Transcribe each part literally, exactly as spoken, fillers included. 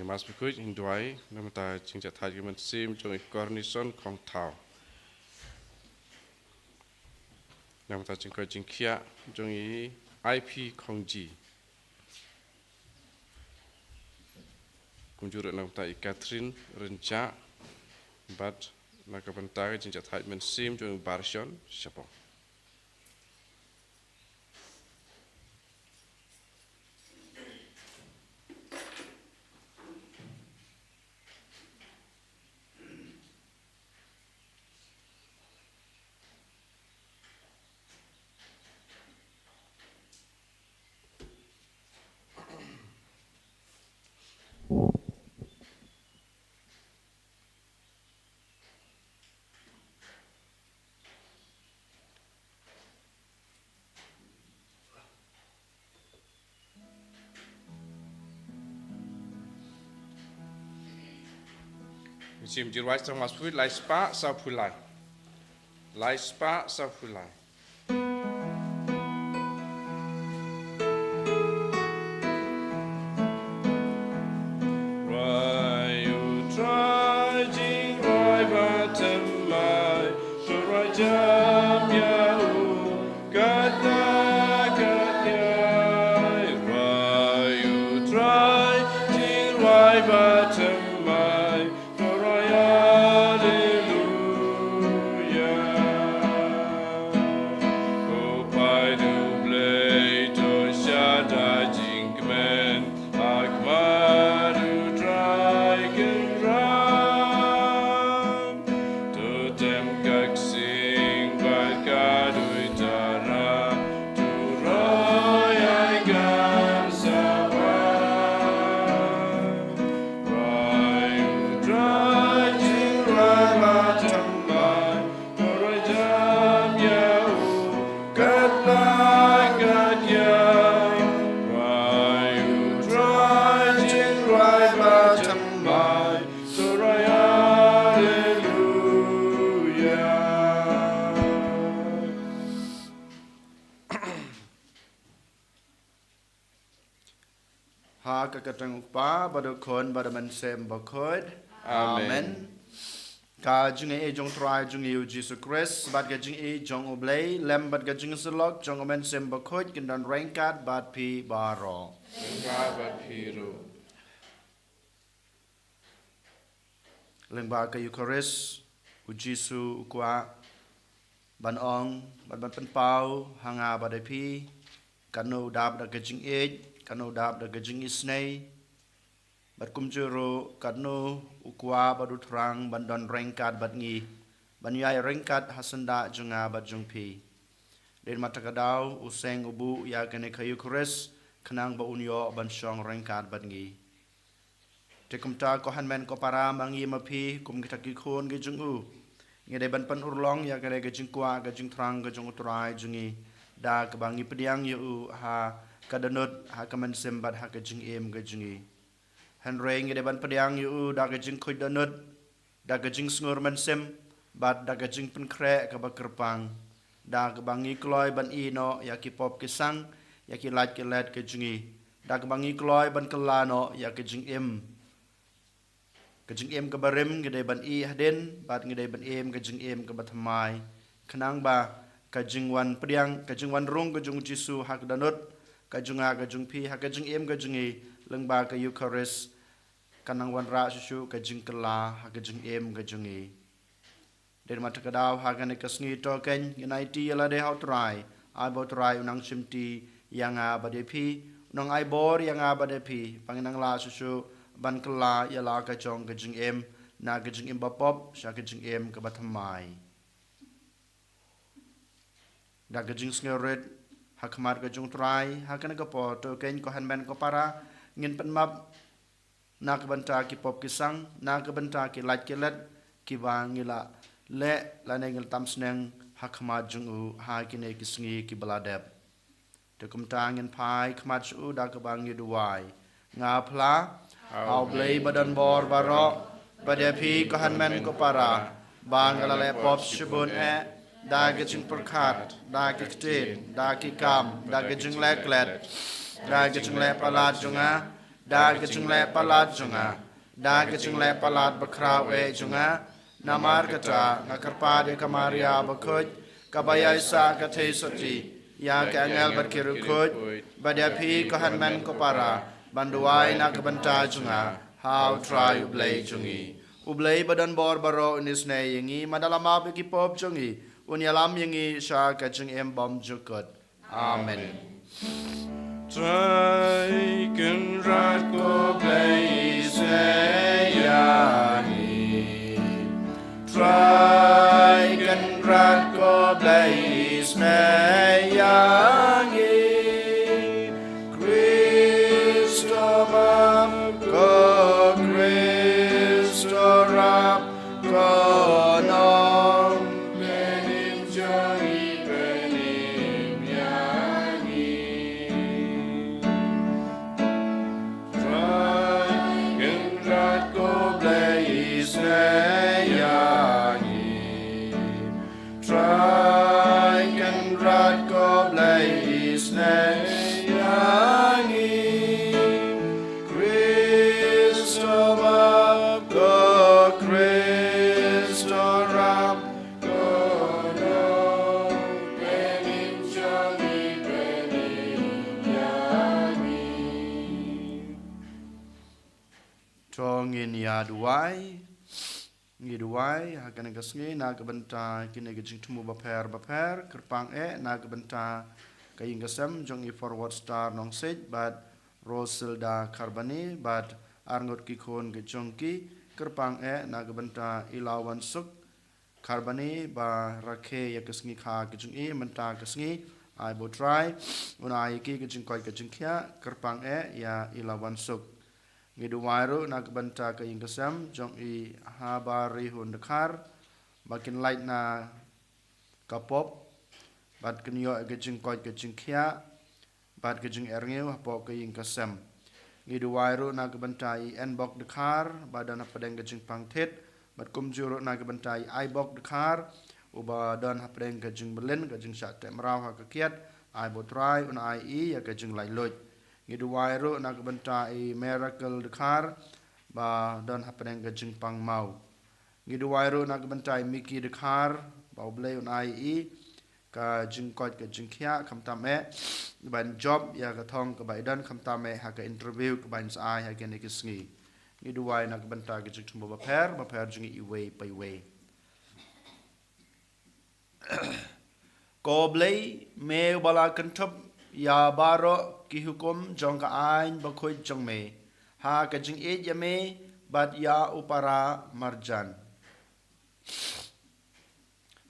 Mass Bakhuid, ngin duwai na ka bynta ka jingjahthait ka mynsiem jong i Cornison Khongthaw. Na ka bynta ka jingkoit jingkhiah jong i I P Khongji. Kumjuh ruh na ka bynta i Catherine Rynjah. Bad na ka bynta ka jingjahthait mynsiem jong i Barshon Shapong. Mynsiem Jingruwai, Psalm Mass Bakhuid, lai spah sawphew lai. Lai spah sawphew lai. Ruwai U Trai, jingrwai bad thymmai, to ruwai jam ïa u katba kat ïai. Ruwai U Trai, jingrwai bad thymmai, to ruwai Alleluia. Ko paid U Blei, to shad da jingkmen ha khmat U Trai Kynrad. To tem ka ksing bad ka duitara, to ruwai ai kan sa wan. Ruwai U Trai, jingrwai bad thymmai, to ruwai jam ïa u katba kat ïai. Ruwai U Trai, jingrwai bad thymmai, to ruwai Alleluia. Ha ka kyrteng U Kpa bad U Khun bad U Mynsiem Bakhuid. Amen. Amen. Ka jingaiei jong U Trai jong ngi U Jisu Khrist bad ka jingïeit jong U Blei lem bad ka jingsyllok jong U Mynsiem Bakhuid kin don ryngkat bad phi baroh. Ryngkat bad phi ruh. Lyngba ka Eukharist, U Jisu u kwah ban ong bad ban pynpaw ha nga bad ha phi, katno u dap da ka jingïeit, katno u dap da ka jingisynei. Bad kumjuh ruh katno u kwah bad u thrang ban don ryngkat bad ngi, ban ïai ryngkat ha syndah jong nga bad jong phi. Dei ma kata ka daw u seng u buh ïa kane ka Eukharist khnang ba un ïoh ban shong ryngkat bad ngi. Te kumta ko hynmen ko para, ma ngi ma phi kum kita ki khun ki jong u, ngi dei ban pynurlong ïa kane ka jingkwah ka jingthrang ka jong U Trai jong ngi da kaba ngi pdiang ïa u ha ka dohnud, ha ka mynsiem bad ha ka jingim ka jong ngi. Hynrei ngi dei ban pdiang ïa u da ka jingkhuid dohnud, da ka jingsngur mynsiem bad da ka jingpynkhreh kaba kyrpang, da kaba ngi kloi ban ïeh noh ïa ki pop ki sang, ïa ki lait ki let ki jong ngi, da kaba ngi kloi ban kylla noh ïa ka jingim. Ka jingim kaba rim ngi dei ban ïeh hadien bad ngi dei ban im ka jingim kaba thymmai, khnang ba ka jingwan pdiang, ka jingwan rung ka jong U Jisu ha ka dohnud ka jong nga ka jong phi ha ka jingim ka jong ngi lyngba ka Eukharist kan nang wanrah shuh shuh ka jingkylla ha ka jingim ka jong ngi. Dei ma kata ka daw ha kane ka sngi to keiñ ngin aiti ïa lade ha U Trai, ai ba U Trai un nang shimti ïa nga bad ïa phi, un nang ai bor ïa nga bad ïa phi ba ngin nang lah shuh shuh ban kylla ïa la ka jong ka jingim, na ka jingim bapop sha ka jingim kaba thymmai. Da ka jingsngewrit ha khmat ka jong U Trai ha kane ka por to keiñ ko hynmen ko para, ngin pynmap na ka bynta ki pop ki sang, na ka bynta ki lait ki let kiba ngi la leh lane ngi la tam sneng ha khmat jong u ha kine ki sngi kiba la dep. Te kumta ngin phai khmat sha u da kaba ngi duwai. Nga phla ha U Blei ba don bor baroh, bad ïa phi ko hynmen ko para, ba nga la leh pop shibun eh, da ka jingpyrkhat, da ka ktien, da ki kam, da ka jingleh klet, da ka jingleh palat jong nga, da ka jingleh palat jong nga, da ka jingleh palat bakhraw eh jong nga. Namar kata nga kyrpad ïa ka Maria bakhuid, kaba ïaisah ka thei sotti, ïa ka angel bad ki riewkhuid, bad ïa phi ko hynmen ko para, ban duwai na ka bynta jong nga ha U Trai U Blei jong ngi. U Blei ba don bor baroh un isynei ïa ngi, bad un ïalam ïa ki pop jong ngi, un ïalam ïa ngi sha ka jingim bymjukut. Amen. Trai Kynrad ko Blei, isynei ïa ngi. Trai Kynrad ko Blei, isynei ïa ngi. Khrist to map, ko Khrist to rap, ko nongpynim jong ngi, pynim ïa ngi. Trai Kynrad ko Blei, isynei ïa ngi. Trai Kynrad ko Blei, isynei ïa ngi. Khrist to map, ko Khrist to rap, ko nongpynim jong ngi, pynim ïa ngi. To ngin ïa duwai. Ngi duwai ha kane ka sngi na ka bynta kine ki jingthmu bapher bapher, kyrpang eh na ka bynta ka ïing ka sem jong i Forward Star Nongsiej bad Rosilda Kharbani bad arngut ki khun ki jong ki, kyrpang eh na ka bynta i Lawansuk Kharbani ba rakhe ïa ka sngi kha ka jong i mynta ka sngi. Ai ba U Trai un ai ïa ki ka jingkoit ka jingkhiah, kyrpang eh ïa i Lawansuk. Ngi duwai ruh na ka bynta ka ïing ka sem jong i Habarihun Dkhar, ba kin lait na ka pop, bad kin ïoh ka jingkoit ka jingkhiah, bad ka jingerngiw hapoh ka ïing ka sem. Ngi duwai ruh na ka bynta i Enbok Dkhar, ba don hapdeng ka jingpang thied, bad kumjuh ruh na ka bynta i Aibok Dkhar, uba don hapdeng ka jingmlien, ka jingshah teh mraw ha ka kiad. Ai ba U Trai un ai ïa ka jinglaitluid. Ngi duwai ruh na ka bynta i Miracle Dkhar, ba don hapdeng ka jingpang maw. Ngi duwai ruh na ka bynta i Miki Dkhar, ba U Blei un ai ïa i ka jingkoit ka jingkhiah, khamtam eh ban jop ïa ka thong kaba i don, khamtam eh ha ka interview kaba in sa ai ha kine ki sngi. Ngi duwai na ka bynta ka jingthmu bapher bapher jong ngi iwei pa iwei. Ko Blei, me uba la kynthup ïa baroh ki hukum jong ka aiñ bakhuid jong me, ha ka jingïeit ïa me bad ïa u para marjan.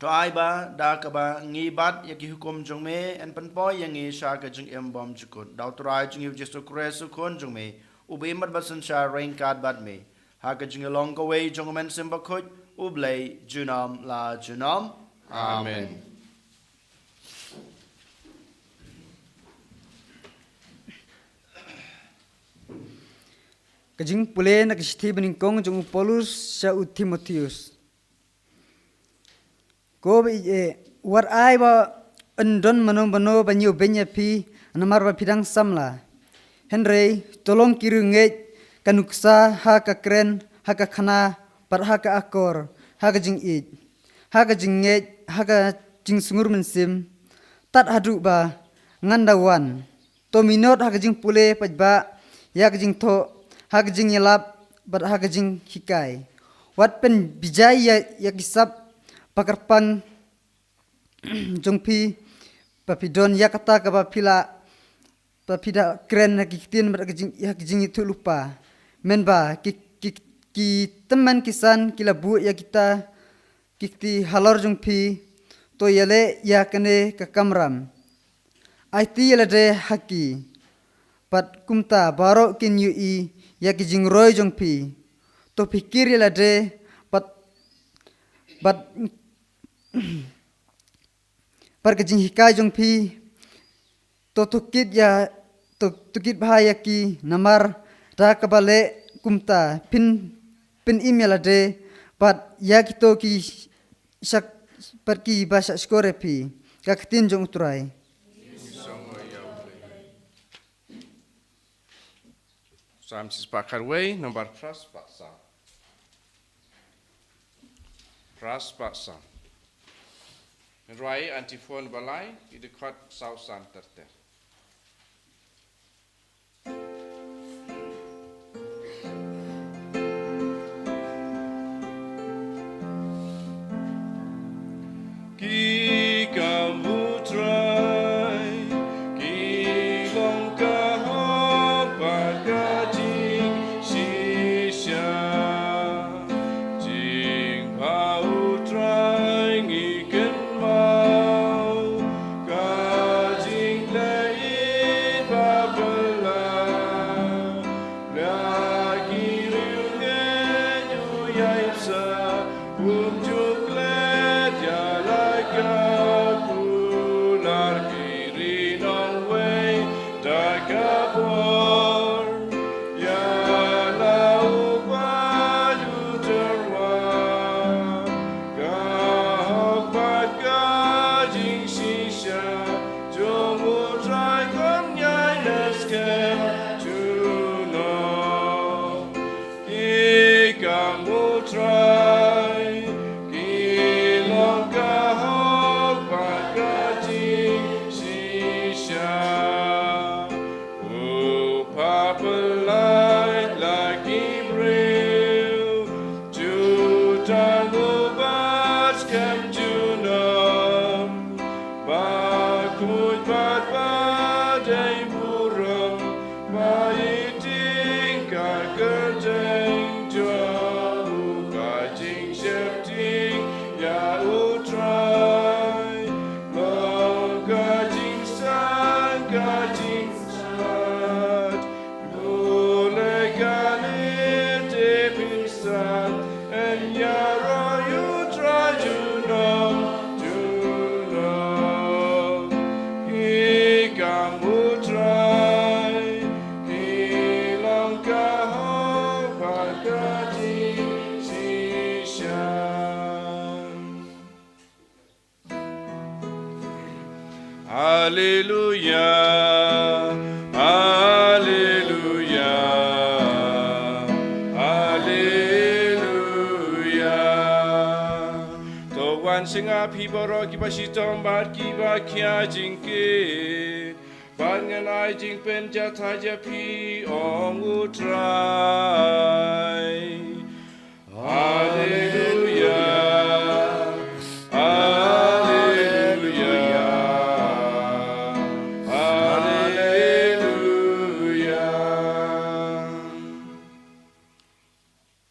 To ai ba da kaba ngi bat ïa ki hukum jong me, yn pynpoi ïa ngi sha ka jingim bymjukut. Da U Trai jong ngi U Jisu Khrist U Khun jong me, uba im bad synshar ryngkat bad me, ha ka jinglong kawei jong U Mynsiem Bakhuid, U Blei junom la junom. Amen. Ka jingpule na ka shithi banyngkong jong u Paulus sha u Timotheus. Ko ba ïeit, wat ai ba yn don mano mano ban ïoh beiñ ïa phi namar ba phi dang samla. Hynrei to long ki riewngeit ka nuksa ha ka kren, ha ka khana, bad ha ka akor, ha ka jingïeit, ha ka jingngeit, ha ka jingsngur mynsiem, tad haduh ba ngan da wan. To minot ha ka jingpule paidbah, ïa ka jingthoh, ha ka jingïalap, bad ha ka jinghikai. Wat pynbijai ïa, ïa ki sap ba kyrpang jong phi, ba phi don ïa kata kaba phi lah, ba phi da kren ha ki ktien bad ha ka jing, ha ka jingïathuhlypa. Mynba ki, ki, ki tymmen ki san ki la buh ïa kita ki kti halor jong phi, to ïaleh ïa kane ka kamram. Aiti ïa lade ha ki, bad kumta baroh kin ïohi ïa ki jingroi jong phi. To pyrkhat ïa lade bad, bad, bad ka jinghikai jong phi. To, to kit ïa, to, to kit bha ïa ki namar da kaba leh kumta phin, phin im ïa lade bad ïa kito ki shak, bad kiba shah shkor ïa phi. Ka ktien jong U Trai. Ki song ïa U Blei. Salm shispah khatwei, nombar phra spah saw. Phra spah saw. Rwai antiphon ba lai, ki dkhot saw san ter ter. Ki kam U Trai, ki long ka hok bad ka jingshisha. Jingbha U Trai ngi kynmaw, ka jingleh ïeit ba phylla. La ki riewngeit u ïaid sah, um ju klet ïa la ka kular, ki ri nongwei da ka bor. Ïa la u bad u tyrwa, ka hok bad ka jingshisha jong U Trai kan ïai leh skhem junom. Ki kam U Trai, ki long ka hok bad ka jingshisha. U pynlait la ki briew, jutang u bad skhem junom. Ba khuid bad ba dei burom, ba ïeit ïa ka kyrteng jong u, ka jingsheptieng ïa U Trai. Long ka jingsan, ka jingsan. Pule kane te pynsan, yn ïaroh ïa U Trai junom, junom. Ki kam U Trai, ki long ka hok bad ka jingshisha. Alleluia, alleluia, alleluia. To wan sngap hi baroh kiba shitom bad kiba khia jingkit. Bad ngan ai jingpynjah thait ïa phi, ong U Trai. Alleluia. Alleluia. Alleluia.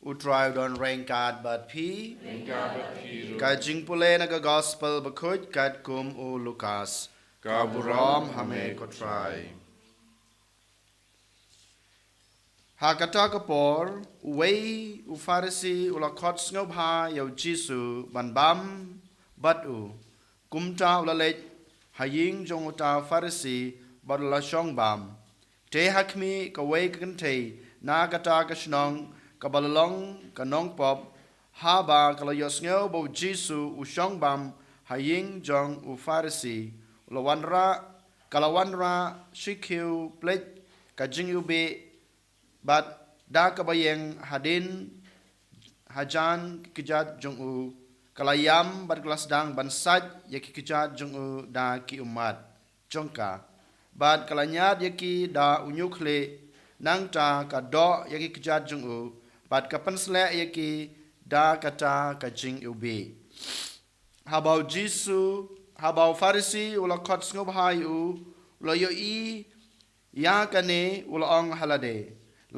U Trai u don ryngkat bad phi. Ryngkat bad phi ruh. Ka jingpule na ka Gospel bakhuid katkum u Lukas. Ka burom ha me ko Trai. Ha kata ka por, uwei u Pharisi u la khot sngewbha ïa u Jisu ban bam bad u. Kumta u la leit ha ïing jong uta u Pharisi bad u la shong bam. Te ha khmih, kawei ka kynthei na kata ka shnong, kaba la long ka nongpop, haba ka la ïohsngew ba u Jisu u shong bam ha ïing jong u Pharisi, u la wanrah, ka la wanrah shi khiew pleit ka jingiwbih, bad da kaba ïeng hadien hajan ki kjat jong u, ka la ïam bad ka la sdang ban sait ïa ki kjat jong u da ki ummat jong ka. Bad ka la ñiad ïa ki da u ñiukhlieh, nangta ka doh ïa ki kjat jong u, bad ka pynsleh ïa ki da kata ka jingiwbih. Haba u Jisu, haba u Pharisi u la khot sngewbha ïa u, u la ïohi ïa kane, u la ong ha lade,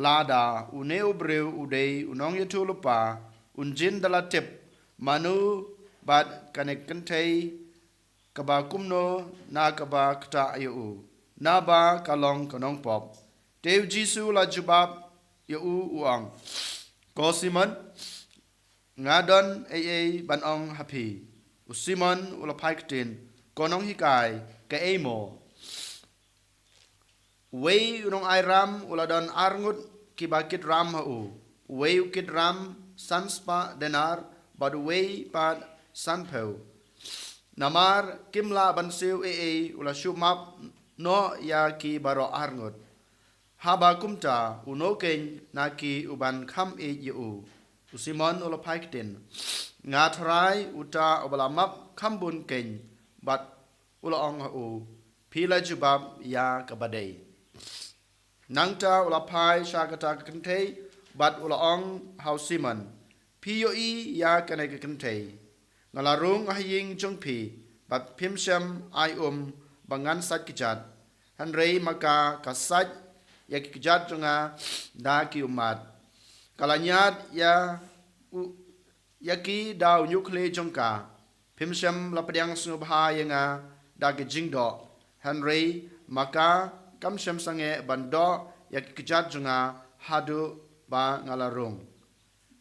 lada une u briew u dei u nongïathuhlypa, un jin da la tip mano bad kane ka kynthei kaba kumno na kaba ktah ïa u, naba ka long ka nongpop. Te u Jisu u la jubab ïa u, u ong, ko Simon, nga don ei ei ban ong ha phi. U Simon u la phai ktien, ko Nonghikai, kaei mo? Uwei u nongai ram u la don ar ngut kiba kit ram ha u. Uwei u kit ram san spah denar, bad uwei pat sanphew. Namar kim lah ban siew ei ei, u la shu map noh ïa ki baroh ar ngut. Haba kumta, uno keiñ na ki u ban kham ïeit ïa u? U Simon u la phai ktien, Nga tharai uta uba la map kham bun keiñ, bad u la ong ha u, Phi la jubab ïa kaba dei. Nangta u la phai sha kata ka kynthei, bad u la ong ha u Simon, Phi ïohi ïa kane ka kynthei. Nga la rung ha ïing jong phi, bad phim shym ai um ba ngan sait kjat. Hynrei ma ka, ka sait ïa ki kjat jong nga da ki ummat. Ka la ñiad ïa u, ïa ki da u ñiuhkhlieh jong ka. Phim shym la pdiang sngewbha ïa nga da ki jingdoh. Hynrei ma ka, kam shym sangeh ban doh ïa ki kjat jong nga haduh ba nga la rung.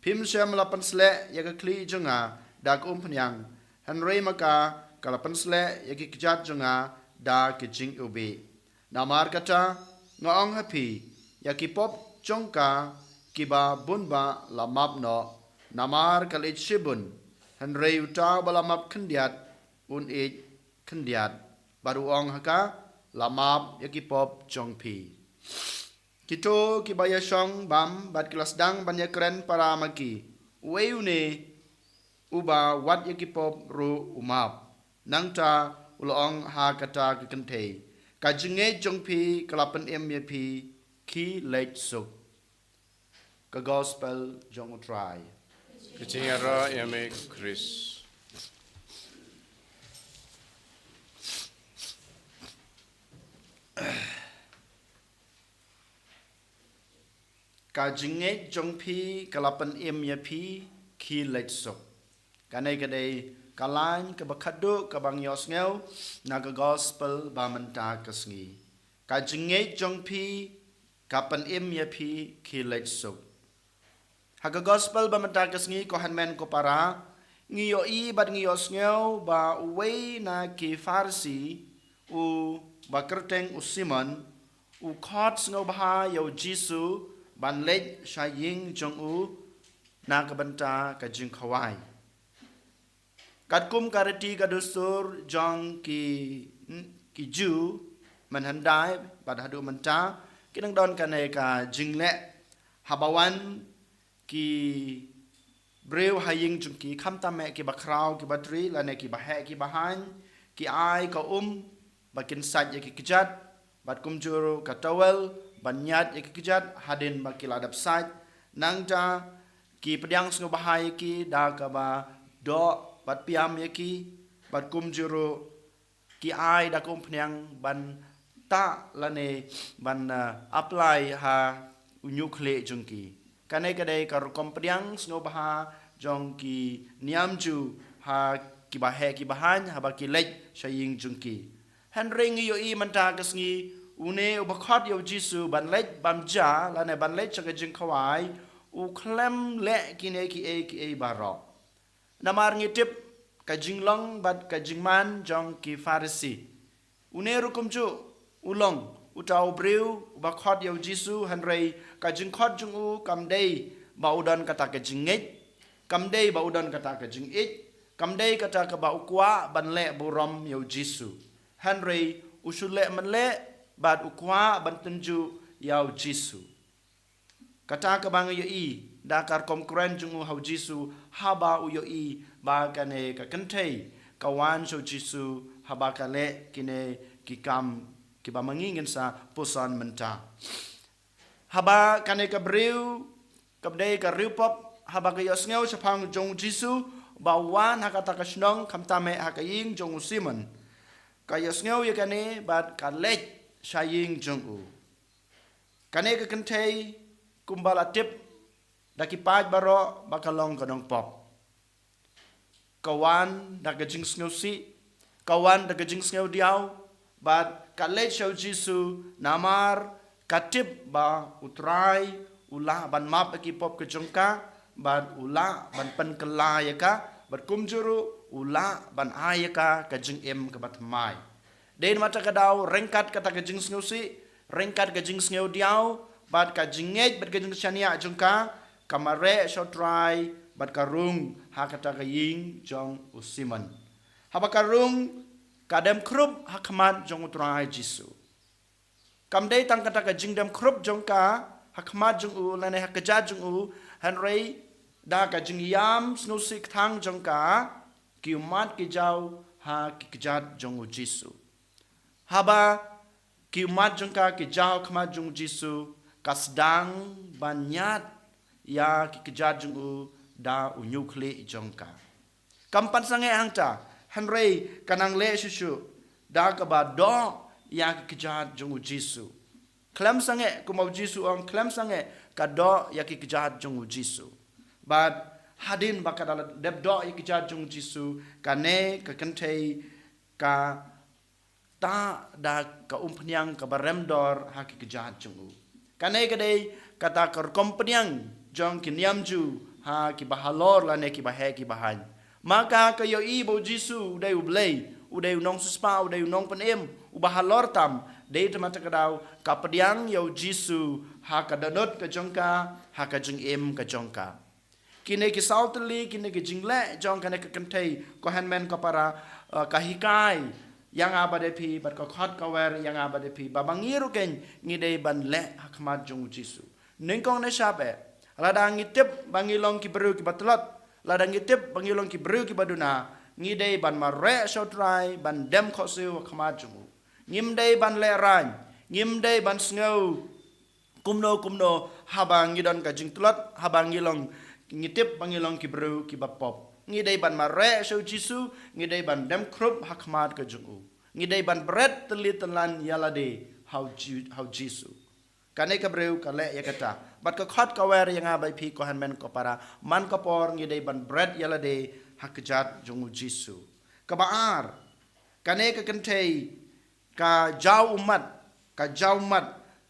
Phim shym la pynsleh ïa ka khlieh jong nga da ka umphniang. Hynrei ma ka, ka la pynsleh ïa ki kjat jong nga da ki jingiwbih. Namar kata, nga ong ha phi, ïa ki pop jong ka kiba bun bah la map noh, namar ka la ïeit shibun. Hynrei uta uba la map khyndiat, un ïeit khyndiat. Bad u ong ha ka, La map ïa ki pop jong phi. Kito kiba ïashong bam bad ki la sdang ban ïakren para ma ki, Uei une uba wat ïa ki pop ruh u map? Nangta u la ong ha kata ka kynthei, Ka jingngeit jong phi ka la pynim ïa phi, khie leit suk. Ka Gospel jong U Trai. Ka jingïaroh ïa me, Khrist. Ka jingngeit jong phi ka la pynim ïa phi, khie leit suk. Kane ka dei ka lain kaba khatduh kaba ngi ïohsngew na ka Gospel ba mynta ka sngi. Ka jingngeit jong phi ka pynim ïa phi, khie leit suk. Ha ka Gospel ba mynta ka sngi, ko hynmen ko para, ngi ïohi bad ngi ïohsngew ba uwei na ki Pharisi, uba kyrteng u Simon, u khot sngewbha ïa U Jisu ban leit sha ïing jong u na ka bynta ka jingkhawai. Katkum ka riti ka dustur jong ki, ki Jiw mynhyndai bad haduh mynta, ki nang don kane ka jingleh, haba wan ki briew ha ïing jong ki, khamtam eh kiba khraw kiba tri lane kiba heh kiba haiñ, ki ai ka um ba kin sait ïa ki kjat, bad kumjuh ruh ka towel ban ñiad ïa ki kjat hadien ba ki la dep sait. Nangta ki pdiang sngewbha ïa ki da kaba doh bad piam ïa ki, bad kumjuh ruh ki ai da ka umphniang ban tah lane ban, eh, apply ha u ñiuhkhlieh jong ki. Kane ka dei ka rukom pdiang sngewbha jong ki niam Jiw ha kiba heh kiba haiñ haba ki leit sha ïing jong ki. Hynrei ngi ïohi mynta ka sngi, une uba khot ïa U Jisu ban leit bam ja lane ban leit sha ka jingkhawai, u khlem leh kine kiei kiei baroh. Namar ngi tip ka jinglong bad ka jingman jong ki Pharisi. Une ruh kumjuh u long uta u briew uba khot ïa U Jisu, hynrei ka jingkhot jong u kam dei ba u don kata ka jingngeit, kam dei ba u don kata ka jingïeit, kam dei kata kaba u kwah ban leh burom ïa U Jisu. Hynrei u shu leh mynleh bad u kwah ban tynjuh ïa U Jisu. Kata kaba ngi ïohi da ka rukom kren jong u ha U Jisu, haba u ïohi ba kane ka kynthei ka wan sha U Jisu haba ka leh kine ki kam kiba ma ngi ngin sa puson mynta. Haba kane ka briew kaba dei ka riewpop, haba ka ïohsngew shaphang jong U Jisu ba u wan ha kata ka shnong, khamtam eh ha ka ïing jong u Simon, ka ïohsngew ïa kane bad ka leit sha ïing jong u. Kane ka kynthei, kumba la tip da ki paid baroh ba ka long ka nongpop, ka wan da ka jingsngewsih, ka wan da ka jingsngewdiaw, bad ka leit sha U Jisu namar ka tip ba U Trai u lah ban map ïa ki pop ka jong ka, bad u lah ban pynkylla ïa ka, bad kumjuh ruh u lah ban ai ïa ka ka jingim kaba thymmai. Dei namar kata ka daw, ryngkat kata ka jingsngewsih, ryngkat ka jingsngewdiaw, bad ka jingngeit bad ka jingshaniah jong ka, ka mareh sha U Trai bad ka rung ha kata ka ïing jong u Simon. Haba ka rung, ka dem khrup ha khmat jong U Trai Jisu. Kam dei tang kata ka jingdem khrup jong ka ha khmat jong u lane ha kjat jong u, hynrei da ka jingïam sngewsih kthang jong ka, ki ummat ki jaw ha ki kjat jong u Jisu. Haba ki ummat jong ka ki jaw ha khmat jong u Jisu, ka sdang ban ñiad ïa ki kjat jong u da u ñiewkhlieh jong ka. Kam pat sangeh hangta, hynrei ka nang leh shuh shuh da kaba doh ïa ki kjat jong u Jisu. Khlem sangeh, kumba u Jisu u ong, khlem sangeh ka doh ïa ki kjat jong u Jisu. Bad hadien ba ka da la dep doh ïa ki kjat jong u Jisu, kane ka kynthei ka tah da ka umphniang kaba rem dor ha ki kjat jong u. Kane ka dei kata ka rukom phniang jong ki niam Jiw ha kiba halor lane kiba heh kiba haiñ. Ma ka ka ïohi ba u Jisu u dei u Blei, u dei u nongsiewspah, u dei u nongpynim, uba halor tam, dei te mynta ka daw ka pdiang ïa u Jisu ha ka dohnud ka jong ka, ha ka jingim ka jong ka. Kine ki saw tylli, kine ki jingleh jong kane ka kynthei, ko hynmen ko para, eh, ka hikai ïa nga bad ïa phi, bad ka khot ka wer ïa nga bad ïa phi, ba ba ngi ruh keiñ ngi dei ban leh ha khmat jong u Jisu. Nyngkong ne shap eh, lada ngi tip ba ngi long ki briew kiba tlot, lada ngi tip ba ngi long ki briew kiba duna, ngi dei ban mareh sha u Trai, ban dem khohsiew ha khmat jong u. Ngim dei ban lehraiñ, ngim dei ban sngew kumno kumno haba ngi don ka jingtlot, haba ngi long, ngi tip ba ngi long ki briew kiba pop. Ngi dei ban mareh sha u Jisu, ngi dei ban dem khrup ha khmat ka jong u. Ngi dei ban bret tylli tyllan ïa lade ha u Ji-, ha u Jisu. Kane ka briew ka leh ïa kata. Bad ka khot ka wer ïa nga bad ïa phi, ko hynmen ko para, man ka por ngi dei ban bret ïa lade ha kjat jong u Jisu. Kaba ar, kane ka kynthei ka jaw ummat, ka jaw ummat,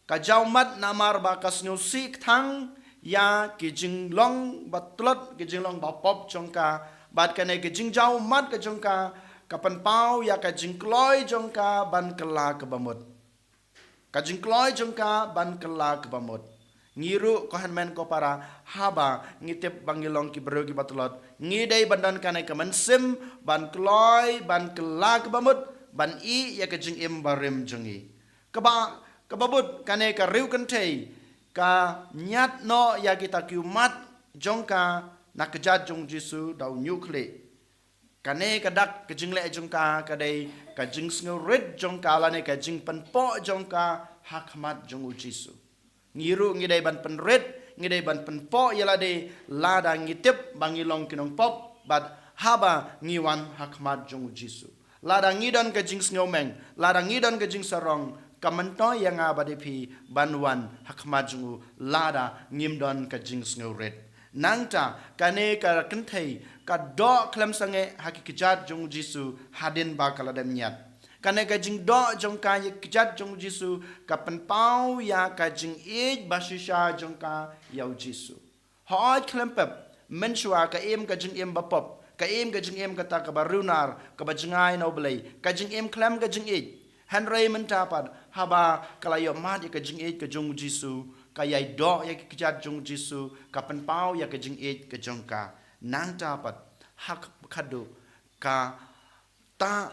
ka jaw ummat namar ba ka sngewsih kthang ïa ki jinglong ba tlot, ki jinglong ba pop jong ka, bad kane ka jingjaw ummat ka jong ka, ka pynpaw ïa ka jingkloi jong ka ban kylla kaba mut. Ka jingkloi jong ka ban kylla kaba mut. Ngi ruh, ko hynmen ko para, haba ngi tip ba ngi long ki briew kiba tlot, ngi dei ban don kane ka mynsiem ban kloi, ban kylla kaba mut, ban ïeh ïa ka jingim barim jong ngi. Kaba, kaba bud kane ka riewkynthei ka ñiad noh ïa kita ki ummat jong ka na kjat jong u Jisu da u ñiewkhlieh. Kane ka dak ka jingleh jong ka ka dei ka jingsngewrit jong ka lane ka jingpynpoh jong ka ha khmat jong u Jisu. Ngi ruh ngi dei ban pynrit, ngi dei ban pynpoh ïa lade lada ngi tip ba ngi long ki nongpop, bad haba ngi wan ha khmat jong u Jisu. Lada ngi don ka jingsngewmeng, lada ngi don ka jingsarong, ka myntoi ïa nga bad ïa phi ban wan ha khmat jong u lada ngim don ka jingsngewrit. Nangta, kane ka kynthei ka doh khlem sangeh ha ki kjat jong u Jisu hadien ba ka la dep ñiad. Kane ka jingdoh jong ka ïa ki kjat jong u Jisu ka pynpaw ïa ka jingïeit ba shisha jong ka ïa u Jisu. Hooid khlem pep, mynshuwa ka im ka jingim ba pop, ka im ka jingim kata kaba riewnar, kaba jngai na u Blei, ka jingim khlem ka jingïeit. Hynrei mynta pat, haba ka la ïohmad ïa ka jingïeit ka jong u Jisu, ka ïai doh ïa ki kjat jong u Jisu, ka pynpaw ïa ka jingïeit ka jong ka. Nangta pat, ha khadduh ka tah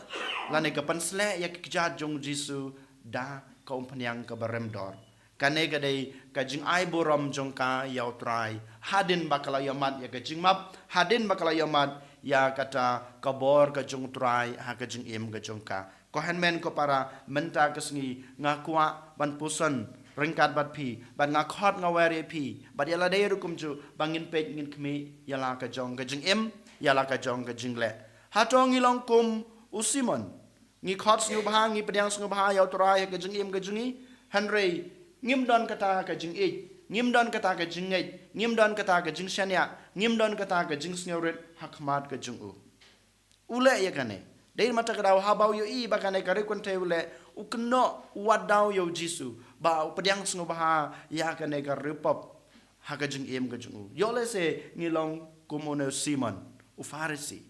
lane ka pynsleh ïa ki kjat jong u Jisu da ka umphniang kaba rem dor. Kane ka dei ka jingai burom jong ka ïa u Trai hadien ba ka la ïohmad ïa ka jingmap, hadien ba ka la ïohmad ïa kata ka bor ka jong u Trai ha ka jingim ka jong ka. Ko hynmen ko para, mynta ka sngi nga kwah ban puson ryngkat bad phi, bad nga khot nga wer ïa phi, bad ïa lade ruh kumjuh, ba ngin peit ngin khmih ïa la ka jong ka jingim, ïa la ka jong ka jingleh. Hato ngi long kum u Simon? Ngi khot sngewbha, ngi pdiang sngewbha ïa u Trai ha ka jingim ka jong ngi, hynrei ngim don kata ka jingïeit, ngim don kata ka jingngeit, ngim don kata ka jingshaniah, ngim don kata ka jingsngewrit ha khmat ka jong u. U leh ïa kane. Dei mynta ka daw haba u ïohi ba kane ka riewkynthei u leh, u kynnoh, u wad daw ïa u Jisu, ba u pdiang sngewbha ïa kane ka riewpop ha ka jingim ka jong u. Ïoh lehse ngi long kum une u Simon, u Pharisi.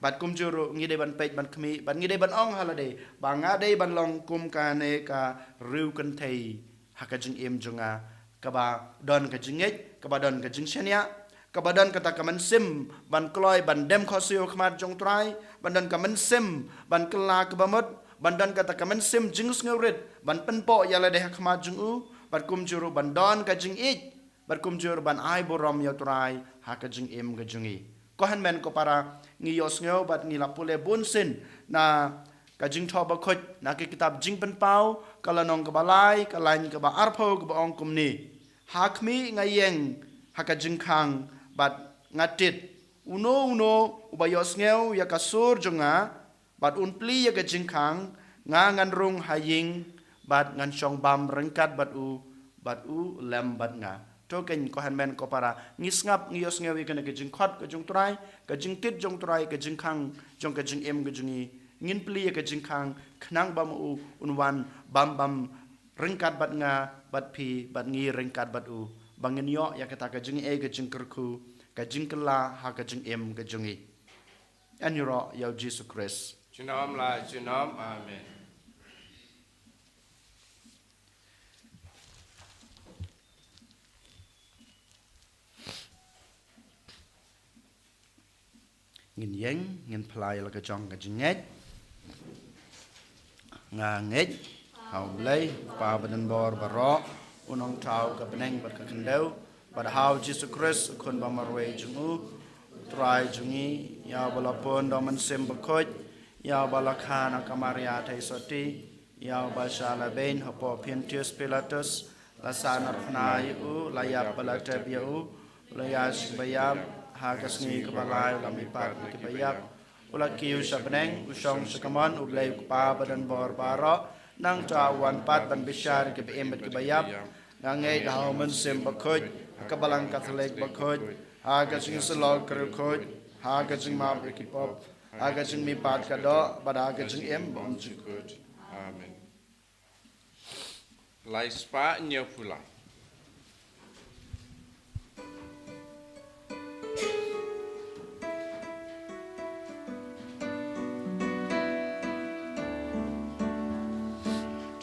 Bad kumjuh ruh ngi dei ban peit ban khmih, bad ngi dei ban ong ha lade, ba nga dei ban long kum kane ka riewkynthei ha ka jingim jong nga, kaba don ka jingngeit, kaba don ka jingshaniah, kaba don kata ka mynsiem ban kloi ban dem khohsiew ha khmat jong u Trai, ban don ka mynsiem ban kylla kaba mut, ban don kata ka mynsiem jingsngewrit ban pynpoh ïa lade ha khmat jong u, bad kumjuh ruh ban don ka jingïeit, bad kumjuh ruh ban ai burom ïa U Trai ha ka jingim ka jong ngi. Ko hynmen ko para, ngi ïohsngew bad ngi la pule bunsien na ka Jingthoh Bakhuid, na ka kitab Jingpynpaw, ka lynnong kaba lai, ka lain kaba arphew, kaba ong kumne: Ha khmih nga ïeng ha ka jingkhang bad nga tied. Uno uno uba ïohsngew ïa ka sur jong nga bad un plie ïa ka jingkhang, nga ngan rung ha ïing bad ngan shong bam ryngkat bad u, bad u lem bad nga. To keiñ ko hynmen ko para, ngi sngap, ngi ïohsngew ïa kane ka jingkhot ka jong U Trai, ka jingtied jong U Trai, ka jingkhang jong ka jingim ka jong ngi. Ngin plie ïa ka jingkhang khnang ba ma u un wan bam bam ryngkat bad nga, bad phi, bad ngi ryngkat bad u, ba ngin ïoh ïa kata ka jingaiei, ka jingkyrkhu, ka jingkylla ha ka jingim ka jong ngi. Ïaroh ïa U Jisu Khrist. Junom la junom. Amen. Ngin ïeng, ngin phla ïa la ka jong ka jingngeit. Nga ngeit ha U Blei, U Kpa badonbor baroh, U Nongthaw ka bneng bad ka khyndew, bad ha U Jisu Khrist, U Khun bamarwei jong u, U Trai jong ngi, ïa uba la pun da U Mynsiem Bakhuid, ïa uba la kha na ka Maria Theisotti, ïa uba shah lehbeiñ hapoh Pontius Pilatus, la sahnarphna ïa u, la ïap bad la tep ïa u, u la ïaid sha kaba ïap, ha ka sngi kaba lai u la mihpat na kiba ïap, u la kiew sha bneng, u shong sha kamon U Blei U Kpa badonbor baroh, nangta u wan pat ban bishar ïa kiba im bad kiba ïap. Nga ngeit ha U Mynsiem Bakhuid, ha ka Balang Katholik bakhuid, ha ka jingïasyllok riewkhuid, ha ka jingmap ïa ki pop, ha ka jingmihpat ka doh, bad ha ka jingim ba ym jukut. Amen. Lai spah hynñiew phew lai.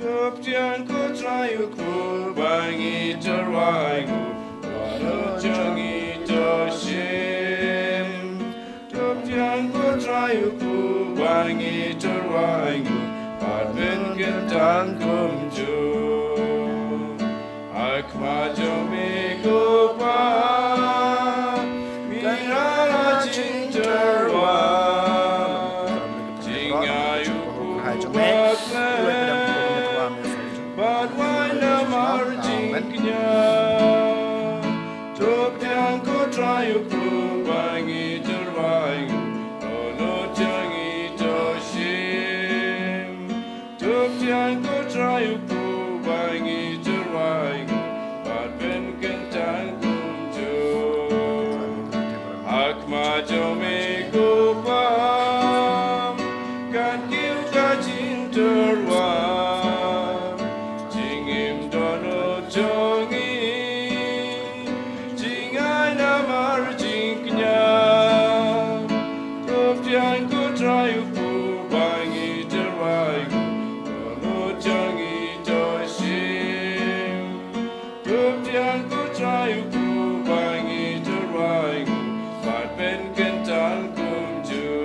To pdiang ko Trai U Kpu ba ngi tyrwa ïa u, ba u jong ngi to shim. To pdiang ko Trai U Kpu ba ngi tyrwa ïa u, bad pynkyntang kumjuh. Ha khmat jong me ko Pa, ngi ïoh jingtyrwa. Jingai u Kpu ba khlaiñ, bad wai namar jingkñia. To pdiang ko Trai U Kpu ba ngi tyrwa ïa u, ba u jong ngi to shim. To pdiang ko Trai U Kpu ba ngi tyrwa ïa u, bad pynkyntang kumjuh. Ha khmat jong me ko Pa, kan kiew ka jingtyrwa. Jingim dohnud jong ngi, jingai namar jingkñia. To pdiang ko Trai U Kpu ba ngi tyrwa ïa u, dohnud jong ngi to shim. To pdiang ko Trai U Kpu ba ngi tyrwa ïa u, bad pynkyntang kumjuh.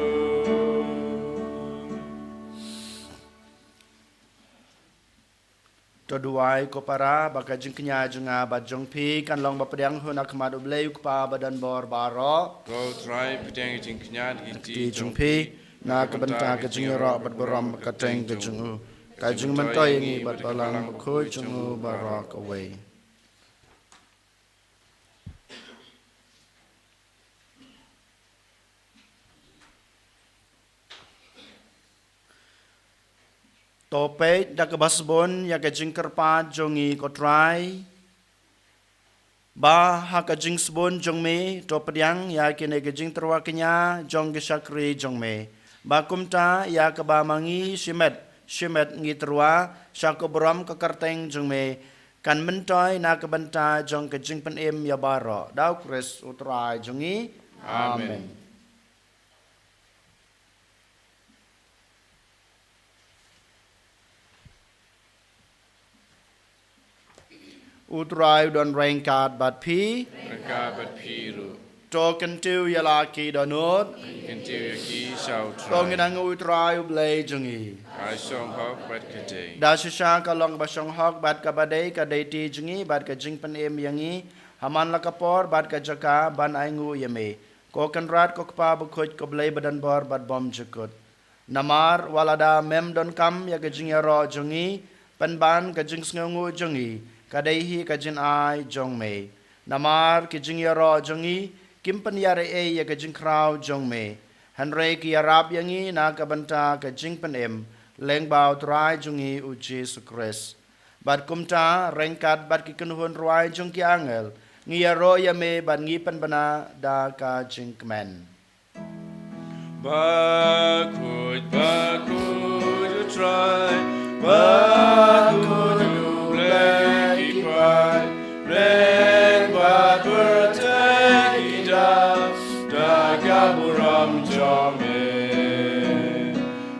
To duwai ko para ba ka jingkñia jong nga bad jong phi kan long ba pdiang hun ha khmat U Blei U Kpa badonbor baroh. To Trai pdiang jingkñia da ki kti jong phi, na ka bynta ka jingïaroh bad burom ba kyrteng ka jong u. Ka jingmyntoi ïa ngi bad Balang Bakhuid jong u baroh kawei. To peit da kaba sbun ïa ka jingkyrpad jong ngi ko Trai, ba ha ka jingsbun jong me to pdiang ïa kine ki jingtyrwa kñia jong ki shakri jong me, ba kumta ïa kaba ma ngi shimet shimet ngi tyrwa sha ka burom ka kyrteng jong me, kan myntoi na ka bynta jong ka jingpynim ïa baroh, da U Khrist U Trai jong ngi. Amen. Amen. U Trai u don ryngkat bad phi. Ryngkat bad phi ruh. To kyntiew ïa la ki dohnud. Kyntiew ïa ki sha U Trai. To ngin angnud ïa U Trai U Blei jong ngi. Ka shong hok bad ka dei. Da shisha ka long ba shong hok bad ka ba dei, ka dei ti jong ngi bad ka jingpynim ïa ngi ha man la ka por bad ka jaka ban angnud ïa me, ko Kynrad, ko Kpa bakhuid, ko Blei badonbor bad bymjukut. Namar wat lada mem donkam ïa ka jingïaroh jong ngi, pynban ka jingsngewngud jong ngi ka dei hi ka jingai jong me. Namar ki jingïaroh jong ngi kim pynïarap ei ïa ka jingkhraw jong me, hynrei ki ïarap ïa ngi na ka bynta ka jingpynim lyngba U Trai jong ngi U Jisu Khrist. Bad kumta, ryngkat bad ki kynhun rwai jong ki angel, ngi ïaroh ïa me bad ngi pynbna da ka jingkmen. Bakhuid, bakhuid U Trai, bakhuid U Blei ki paid, bneng bad pyrthei ki dap da ka burom jong me.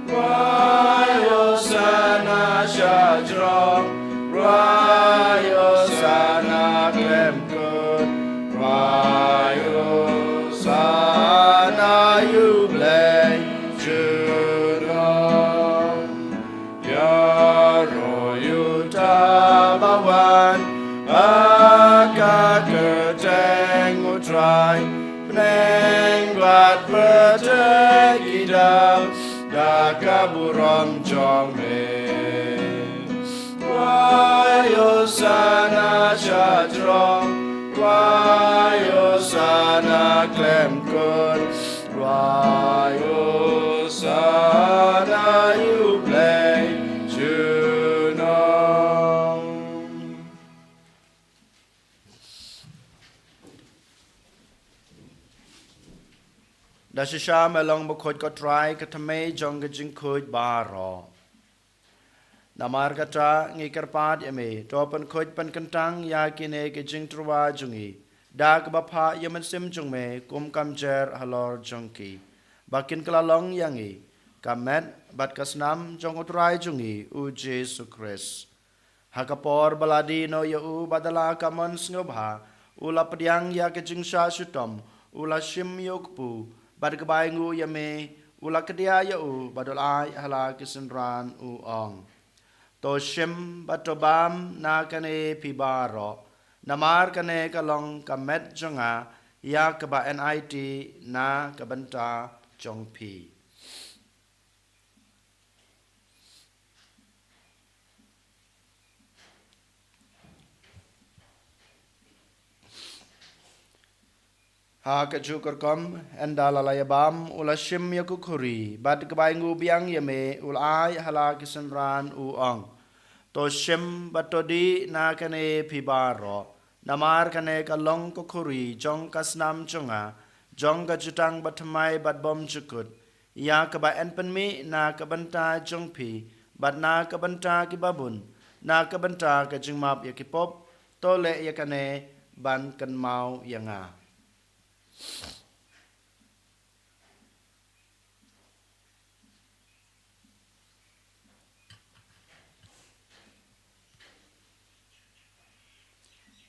Rwai Hosana sha jrong, rwai Hosana khlem kut, rwai Hosana ïa U Blei junom. Ïaroh ïa uta ba wan ha ka kyrteng U Trai, bneng bad pyrthei ki dap da ka burom jong me. Rwai Hosana sha jrong, rwai Hosana khlem kut, rwai Hosana ïa U Blei junom. Da shisha me long bakhuid, ko Trai, ka thymmei jong ka jingkhuid baroh. Namar kata ngi kyrpad ïa me, to pynkhuid pynkyntang ïa kine ki jingtyrwa jong ngi da kaba phah ïa U Mynsiem jong me kum ka mjer halor jong ki, ba kin kylla long ïa ngi ka met bad ka snam jong U Trai jong ngi U Jisu Khrist. Ha ka por ba la die noh ïa u, bad da la ka mon sngewbha u la pdiang ïa ka jingshah shitom, u la shim ïa u kpu, bad kaba ainguh ïa me u la kdiah ïa u, bad u la ai ha la ki synran, u ong: To shim bad to bam na kane phi baroh, namar kane ka long ka met jong nga ïa kaba enait na ka bynta jong phi. Ha kajuh ka rukom, ynda la la ïa bam, u la shim ïa ka khuri, bad kaba ainguh biang ïa me u la ai ha la ki synran, u ong: To shim bad to dih na kane phi baroh, namar kane ka long ka khuri jong ka snam jong nga, jong ka jutang bathymmai bad bymjukut, ïa kaba yn pynmih na ka bynta jong phi bad na ka bynta ki babun, na ka bynta ka jingmap ïa ki pop. To leh ïa kane ban kynmaw ïa nga.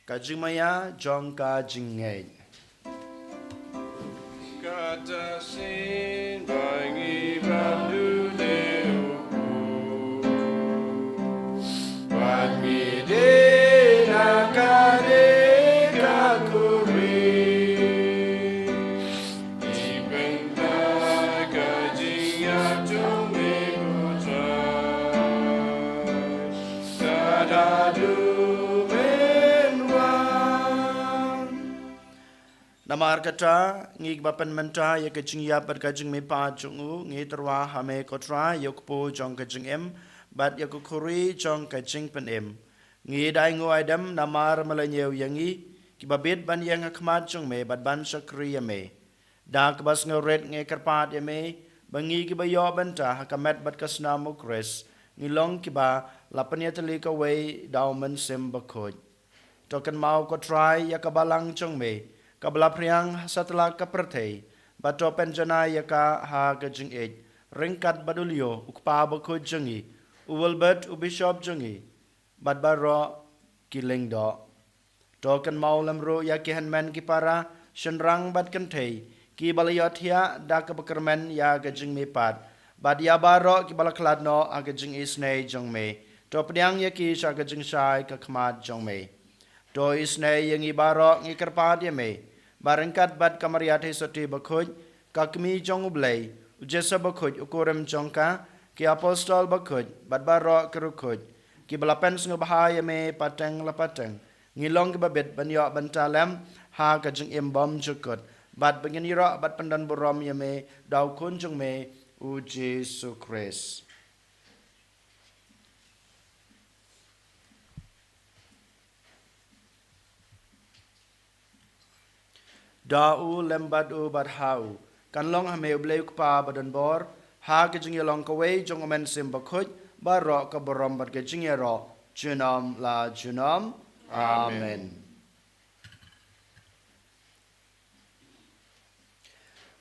Ka jingmaïa jong ka jingngeit. Kata shisien ba ngi bam duh te u kpu, bad ngi dih na kane ka khuri, ngi pynbna ka jingïap jong me, ko Trai, ka haduh men wan. Namar kata, ngi kiba pynmynta ïa ka jingïap bad ka jingmihpat jong u, ngi tyrwa ha me, ko Trai, ïa u kpu jong ka jingim bad ïa ka khuri jong ka jingpynim. Ngi da ainguh aidem namar me la ñiew ïa ngi, kiba bit ban ïeng ha khmat jong me bad ban shakri ïa me. Da kaba sngewrit ngi kyrpad ïa me ba ngi kiba ïoh bynta ha ka met bad ka snam U Khrist, ngi long kiba la pynïatylli kawei da U Mynsiem Bakhuid. To kynmaw, ko Trai, ïa ka balang jong me kaba la phriang ha satlak ka pyrthei, bad to pynjanai ïa ka ha ka jingïeit, ryngkat bad u Leo, u Kpa Bakhuid jong ngi, u Wilbert, u Bishop jong ngi, bad baroh ki lyngdoh. To kynmaw lem ruh ïa ki hynmen ki para, shynrang bad kynthei, kiba la ïohthiah da kaba kyrmen ïa ka jingmihpat, bad ïa baroh kiba la khlad noh ha ka jingisynei jong me. To pdiang ïa ki sha ka jingshai ka khmat jong me. To isynei ïa ngi baroh, ngi kyrpad ïa me, ba ryngkat bad ka Maria Theisotti bakhuid, ka Kmie jong U Blei, U Joseph bakhuid, u kurim jong ka, ki apostol bakhuid, bad baroh ki riewkhuid, kiba la pynsngewbha ïa me pateng la pateng, ngin long kiba bit ban ïoh bynta lem ha ka jingim bymjukut, bad ba ngin ïaroh bad pyndonburom ïa me da U Khun jong me, U Jisu Khrist. Da u, lem bad u, bad ha u, kan long ha me U Blei U Kpa badonbor, ha ka jingïalong kawei jong U Mynsiem Bakhuid, baroh ka burom bad ka jingïaroh, junom la junom. Amen. Amen.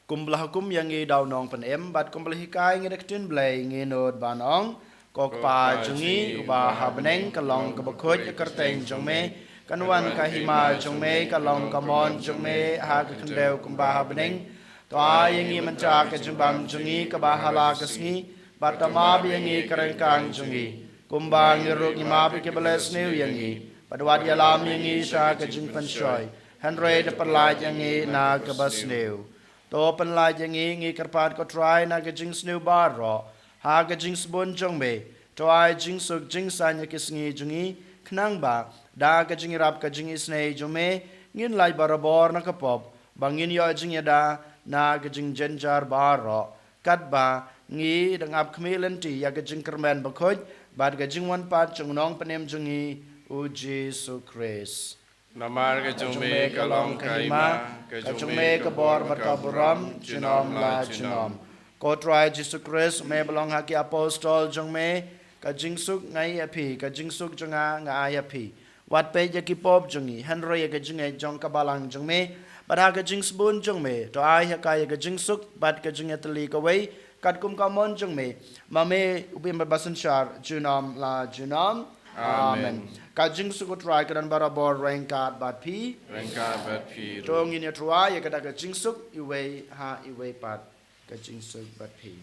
Kumba la hukum ïa ngi da U Nongpynim, bad kumba la hikai ngi da ka ktien Blei, ngin nud ban ong: Ko Kpa jong ngi uba ha bneng, ka long kaba khuid ka kyrteng jong me, kan wan ka hima jong me, ka long ka mon jong me ha ka khyndew kumba ha bneng. To ai ïa ngi mynta ka jingbam jong ngi kaba ha la ka sngi, bad to map ïa ngi ka ryngkang jong ngi, kumba ngi ruh ngi map ïa kiba leh sniew ïa ngi, bad wat ïalam ïa ngi sha ka jingpynshoi, hynrei to pynlait ïa ngi na kaba sniew. To pynlait ïa ngi, ngi kyrpad ko Trai, na ka jingsniew baroh, ha ka jingsbun jong me, to ai jingsuk jingsaiñ ïa ki sngi jong ngi, khnang ba da ka jingïarap ka jingisynei jong me, ngin lait barabor na ka pop, ba ngin ïoh jingïada na ka jingjynjar baroh, katba ngi dang ap khmih lynti ïa ka jingkyrmen bakhuid bad ka jingwan pat jong U Nongpynim jong ngi, U Jisu Khrist. Namar ka jong me ka long ka hima, ka jong me ka bor bad ka burom, junom la junom. Ko Trai Jisu Khrist, me ba la ong ha ki apostol jong me: Ka jingsuk nga ai ïa phi, ka jingsuk jong nga nga ai ïa phi. Wat peit ïa ki pop jong ngi, hynrei ïa ka jingngeit jong ka balang jong me, bad ha ka jingsbun jong me, to ai ha ka ïa ka jingsuk bad ka jingïatylli kawei, katkum ka mon jong me, ma me u ba im bad ba synshar, junom la junom. Amen. Amen. Ka jingsuk U Trai ka don barabor ryngkat bad phi. Ryngkat bad phi ruh. To ngin ïatyrwa ïa kata ka jingsuk, iwei ha iwei pat. Ka jingsuk bad phi.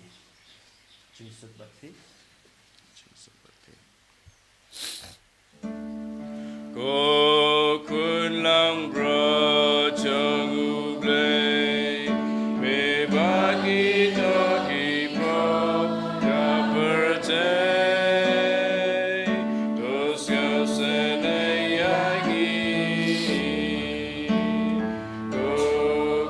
Jingsuk bad phi. Jingsuk bad phi. Ko khun langbrot jong U Blei, me bad kito ki pop ka pyrthei, to sngewsynei ïa ngi. Ko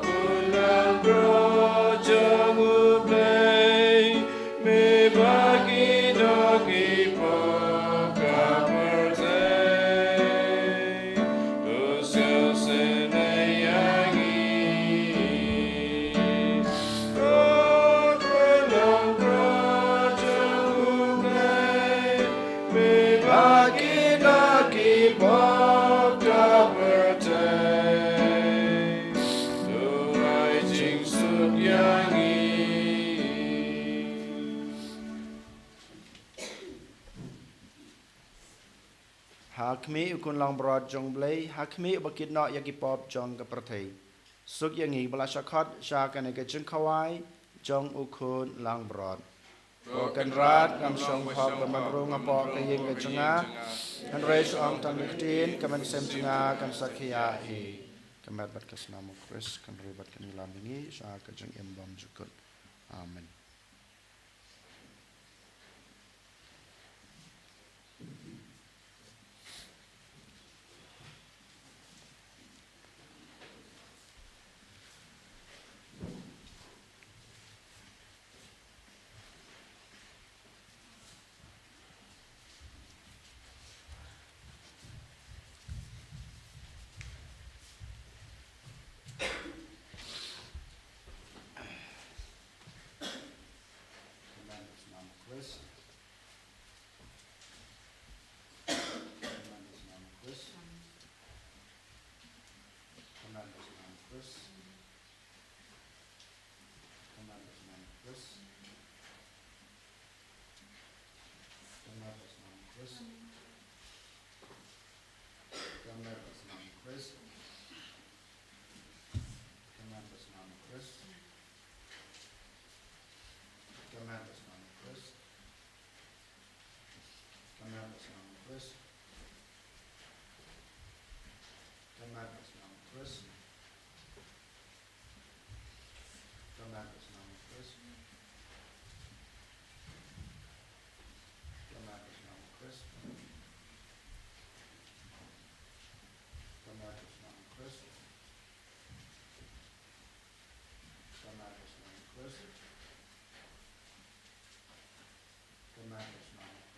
khun langbrot jong U Blei, me bad kito ki pop ka pyrthei, to sngewsynei ïa ngi. Ko khun langbrot jong U Blei, me bad kito ki pop ka pyrthei, to ai jingsuk ïa ngi. Ha khmih U Khun langbrot jong U Blei, ha khmih uba kit noh ïa ki pop jong ka pyrthei, suk ïa ngi ba la shah khot sha kane ka jingkhawai jong U Khun langbrot. Ko Kynrad, ngam shong hok ba men rung hapoh ka ïing ka jong nga, hynrei shu ong tang ka ktien, ka mynsiem jong nga kan sakhi ïa hi. Ka met bad ka snam U Khrist kan ri bad kan ïalam ïa ngi sha ka jingim bymjukut. Amen.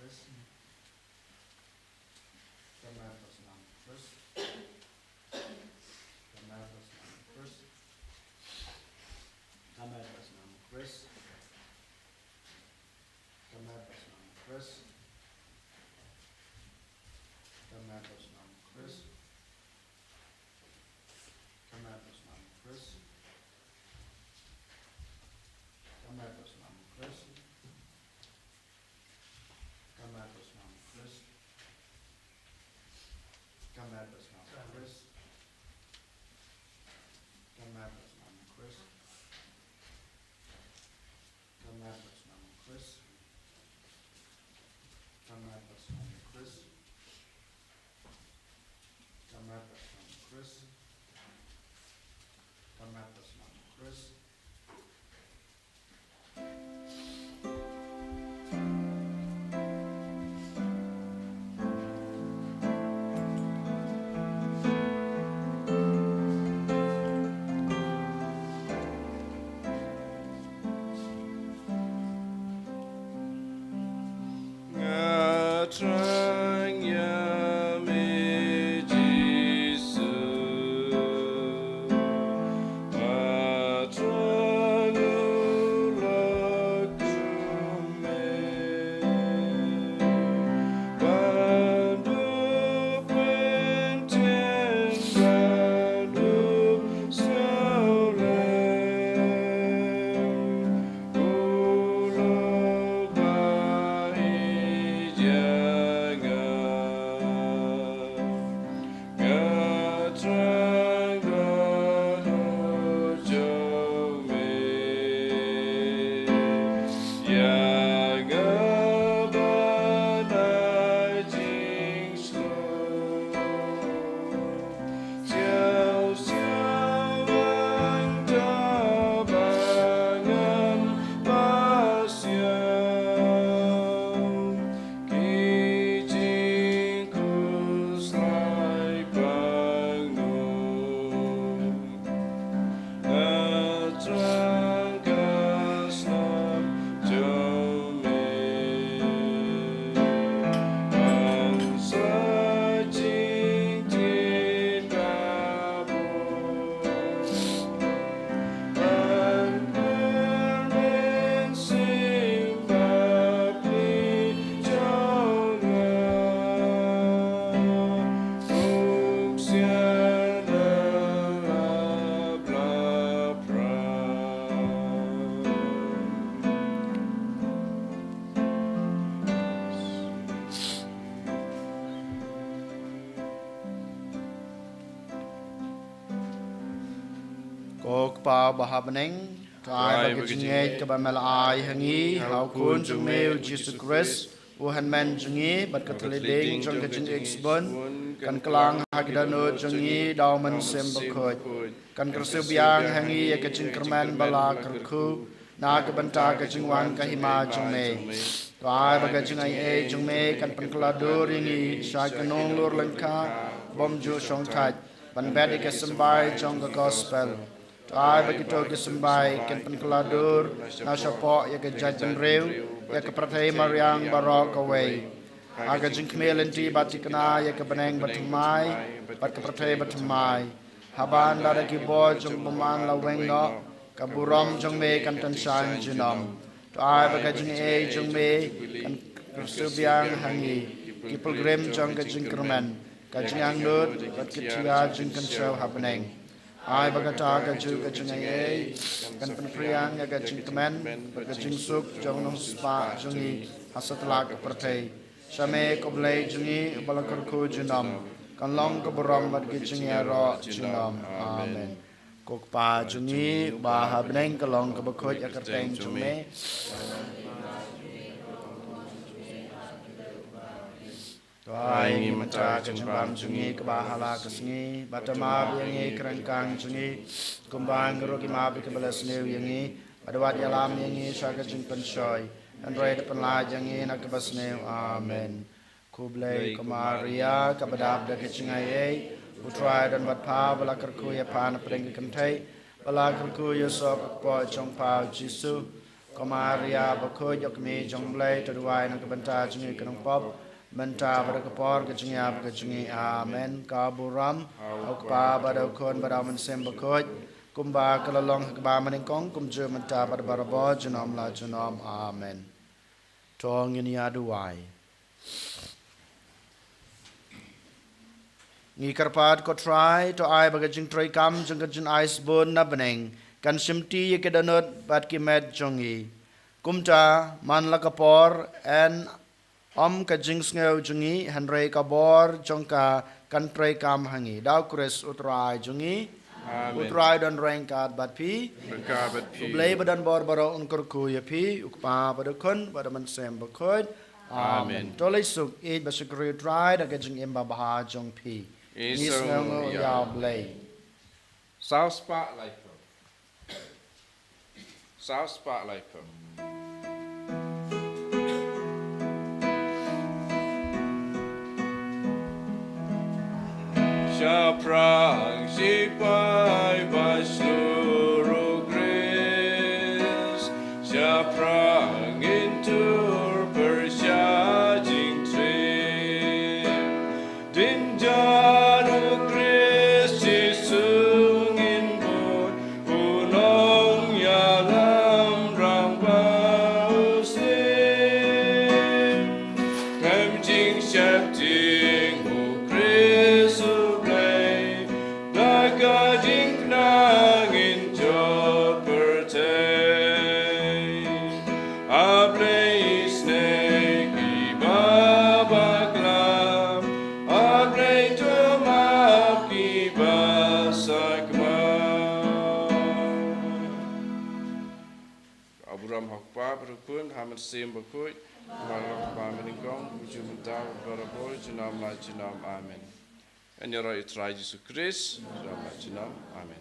Ka mad ba snam Khrist. Ka mad ba snam Khrist. Ka mad ba snam Khrist. Ka mad ba snam Khrist. Ka mad ba snam Khrist. Ka mad ba snam Khrist. Ka mad ba snam Khrist. Ka mad ba snam Khrist. Ka mad ba snam Khrist. Ka mad ba snam Khrist. Ka mad ba snam Khrist. Ka mad ba snam Khrist. Ka mad ba snam Khrist. Ka mad ba snam Khrist. Nga thrang ïa me Jisu. Nga thrang u lok me. Ban du pyntieng ban du sngewlem. U long ba ïeit ïa nga. Nga thrang da u jong me. Ïa nga ban ai jingsngew. Sngewsih ban da ba ngam ba sngewsih. Ki jingkhuslai pang nong. Nga thrang ka snam jong me. Ban sa jingtieng ka bor. Ban pynmynsiem bapli jong nga. Kum sian da la pla pra. Ko Kpa ba ha bneng, to ai ba ka jingngeit kaba me la ai ha ngi ha u Khun jong me u Jisu Khrist, u hynmen jong ngi, bad ka thylliej ding jong ka jingïeit sbun, kan kylla ha ki dohnud jong ngi da u Mynsiem Bakhuid. Kan kyrsiew biang ha ngi ïa ka jingkyrmen ba la kyrkhu na ka bynta ka jingwan ka hima jong me. To ai ba ka jingaiei jong me kan pynkylla dur ïa ngi sha ka nonglur lyngkha bym ju shongthait, ban bet ïa ka symbai jong ka gospel. To ai ba kito ki symbai kin pynkylla dur na shapoh ïa ka jaitbynriew, ïa ka pyrthei mariang baroh kawei. Ha ka jingkhmih lynti ba thikna ïa ka bneng bathymmai bad ka pyrthei bathymmai. Haba lada ki bor jong u bymman la weng noh, ka burom jong me kan tyngshaiñ junom. To ai ba ka jingaiei jong me kan kyrsiew biang ha ngi, ki pilgrim jong ka jingkyrmen, ka jingangnud bad ka jingkynshew ha bneng. Ai ba kata kajuh ka jingaiei kan pynphriang ïa ka jingkmen bad ka jingsuk jong u nongspah jong ngi ha satlak ka pyrthei. Sha me ko Blei jong ngi uba la kyrkhu junom, kan long ka burom bad ka jingïaroh junom. Amen. Ko Kpa jong ngi uba ha bneng, ka long kaba khuid ïa ka kyrteng jong me. To ai ngi mynta ka jingbam jong ngi kaba ha la ka sngi, bad to map ïa ngi ki ryngkang jong ngi, kumba ngi ruh ngi map ïa kiba la sniew ïa ngi, bad wat ïalam ïa ngi sha ka jingpynshoi, hynrei to pynlait ïa ngi na kaba sniew. Amen. Khublei ko Maria, kaba dap da ka jingaiei, u Trai u don bad pha, ba la kyrkhu ïa pha na pdeng ki kynthei, ba la kyrkhu ïa u soh ka kpoh jong pha u Jisu. Ko Maria bakhuid, ïoh kmie jong U Blei, to duwai na ka bynta jong ngi ki nongpop, mynta bad ha ka por ka jingïap ka jong ngi. Amen. Ka burom ha U Kpa bad ha U Khun bad ha U Mynsiem Bakhuid, kumba ka la long ha kaba mynnyngkong, kumjuh mynta bad barabor, junom la junom. Amen. To ngin ïa duwai. Ngi kyrpad, ko Trai, to ai ba ka jingtrei kam jong ka jingai sbun na bneng kan shimti ïa ki dohnud bad ki met jong ngi. Kumta, man la ka por, yn ym ka jingsngew jong ngi, hynrei ka bor jong ka kan trei kam ha ngi. Da U Khrist U Trai jong ngi. Amen. U Trai don ryngkat bad phi. Ryngkat bad phi. U Blei ba don bor baroh un kyrkhu ïa phi, U Kpa bad U Khun bad U Mynsiem Bakhuid. Amen. Amen. To leit suk, ïeit bad shukri U Trai da ka jingim babha jong phi. Ngi sngewnguh ïa U Blei. Saw spah laiphew. Saw spah laiphew. Shaphrang shipai ba shlur U Khrist, shaphrang ngin tur pyrshah jingtrei. Jynjar U Khrist Jisu ngin bud, u nongïalam rangbah u syiem. Khlem jingsheptieng U Khrist U Blei, da ka jingkyrkhu ngin jop pyrthei. A Blei isynei kiba bakla, A Blei to map kiba sakma. Ka burom ha U Kpa bad U Khun, ha U Mynsiem Bakhuid, kumba la long ha kaba mynnyngkong, kumjuh mynta, barabor, junom la junom. Amen. Yn ïaroh ïa U Trai Jisu Khrist, junom la junom. Amen.